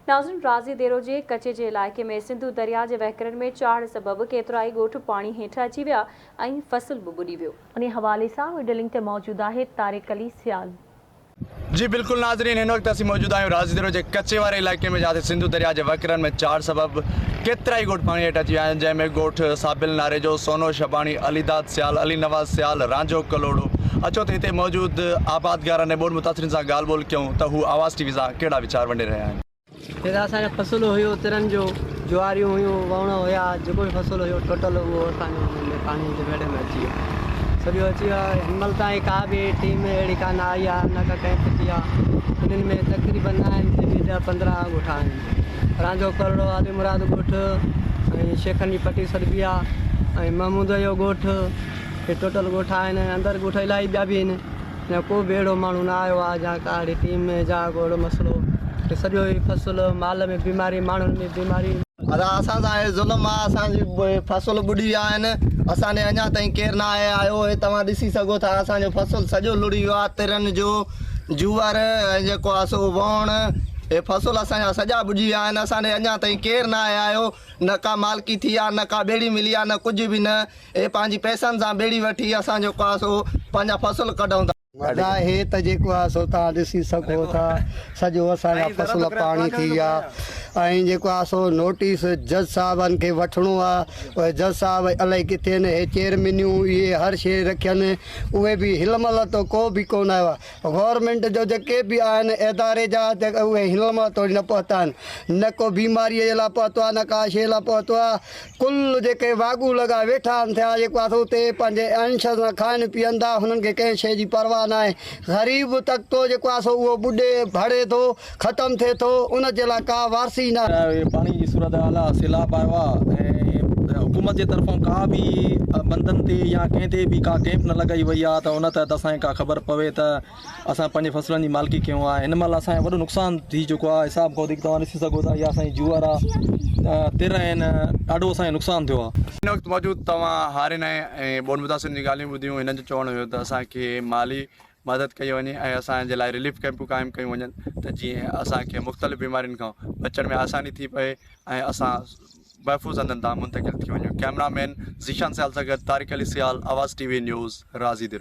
ناظرين راضي ديرو جي ڪچي جي علائقي ۾ سنڌو درياء جي وهڪرن ۾ چاڙهه سبب ڪيترائي ڳوٺ پاڻي هيٺ اچي ويا ۽ فصل به ٻڏي ويو. انهي حوالي سان وڊيو لنڪ تي موجود آهي طارق علي سيال. جي بلڪل ناظرين هن وقت اسين موجود آهيون راضي ديرو جي ڪچي واري علائقي ۾ جاتي سنڌو درياء جي وهڪرن ۾ چاڙهه سبب ڪيترائي ڳوٺ پاڻي هيٺ اچي ويا آهن جنهن ۾ ڳوٺ صابل ناريجو، سونو شباڻي، علي داد سيال، علي نواز سيال، رانجهو ڪلهوڙو اچو ته هتي موجود آبادگارن ۽ ٻوڏ متاثرين سان ڳالهه ٻولهه ڪيون ته هو آواز ٽي وي سان ڪهڙا ويچار ونڊي رهيا آهن. هي ته اسان جو فصل هيو ترن جو، جواريون هيون، ووڻ هيا، جيڪو به فصل هيو ٽوٽل اهو اسان جو ان ۾ پاڻي جي ويڙهه ۾ اچي ويو. سڄو اچي ويو آهي. هن مهل تائين ڪا به ٽيم اهڙي ڪا نه آئي آهي نه ڪا ڪئمپ ٿي آهي. انهن ۾ تقريبن آهن ته به ڏهه 15 ڳوٺ آهن. رانجهو ڪرڙو، علي مراد ڳوٺ ۽ شيخن جي پٽي سڏبي آهي ۽ محمود جو ڳوٺ. هي ٽوٽل ڳوٺ آهن ۽ اندر ڳوٺ الاهي ٻيا به آهن يا ڪو به اهڙو ماڻهو نه آيو آهي يا ڪا اهڙي ٽيم يا ڪو اهڙو مسئلو هي سڄو هي فصل مال ۾ بيماري ماڻهن ۾ بيماري. ادا اسان سان هي ظلم آ اسان جي فصل ٻڏي ويا آهن اسان ڏي اڃا تائين ڪير نه آهي آيو هي توهان ڏسي سگهو ٿا اسان جو فصل سڄو لڙهي ويو آ ترن جو جوئر ۽ جيڪو آ سو ووڻ هي فصل اسان جا سڄا ٻڏي ويا آهن اسان ڏي اڃا تائين ڪير نه آهي آيو نه ڪا مالڪي ٿي آ نه ڪا ٻيڙي ملي آ نه ڪجهه به نه اهي پنهنجي پئسن سان ٻيڙي وٺي اسان جيڪو آهي سو پنهنجا فصل ڪڍون ٿا. ادا هي ته جيڪو آهي سو توهان ڏسي سگهو ٿا سڄو اسان جا فصل پاڻي ٿي ويا ۽ جيڪو آهي سو نوٽيس جج صاحبن کي وٺڻو آهي اهي جج صاحب الائي ڪٿي آهن هي چيئرمينيون اهي هر شيء رکين اهي به هن مهل ته ڪو به ڪونه آيو آهي گورنمينٽ جو جيڪي به آهن اداري جا ته اهي هن مهل توڙي نه پهتا آهن نه ڪو بيماريء جي لاء پهتو آهي نه ڪا شيء لاء پهتو آهي ڪل جيڪي واڳون لڳا ويٺا آهن ٿيا جيڪو آهي سو اتي پنهنجي عيش سان کائن پيئن ٿا هنن کي ڪنهن شيء جي پرواهه ناهي غريب طبقو جيڪو آهي سو اهو ٻڏي ڀڙي ٿو ختم ٿئي ٿو ان جي لاء ڪا وارثي ناهي. اهي پاڻي جي صورتحال آهي سيلاب آيو آهي ۽ حڪومت جي طرفان ڪا به بندن تي يا ڪنهن تي به ڪا ڪيمپ نه لڳائي وئي آهي ته ان تحت اسان کي ڪا خبر پوي ته اسان پنهنجي فصلن جي مالڪي ڪيون آهي هن مهل اسان جو وڏو نقصان ٿي چڪو آهي حساب کان وڌيڪ توهان ڏسي سگهو ٿا اها اسان جي جوئر آهي تر آهن ڏاڍو اسان جو نقصان ٿيو آهي. هن وقت موجود توهان هارين ۽ ٻوڏ متاثرن جون ڳالهيون ٻڌيون هنن جو چوڻ هيو ته اسان کي مالي مدد ڪئي وڃي ۽ اسان جي لاء رليف ڪئمپون قائم ڪيون وڃن ته جيئن اسان کي مختلف بيمارين کان بچڻ ۾ آساني ٿي پئي ۽ اسان محفوظ هنڌن تان منتقل ٿي وڃون ڪئميرا مين ذيشان سيال سان گڏ Tariq Ali Sial Awaz T V news Razi Dero.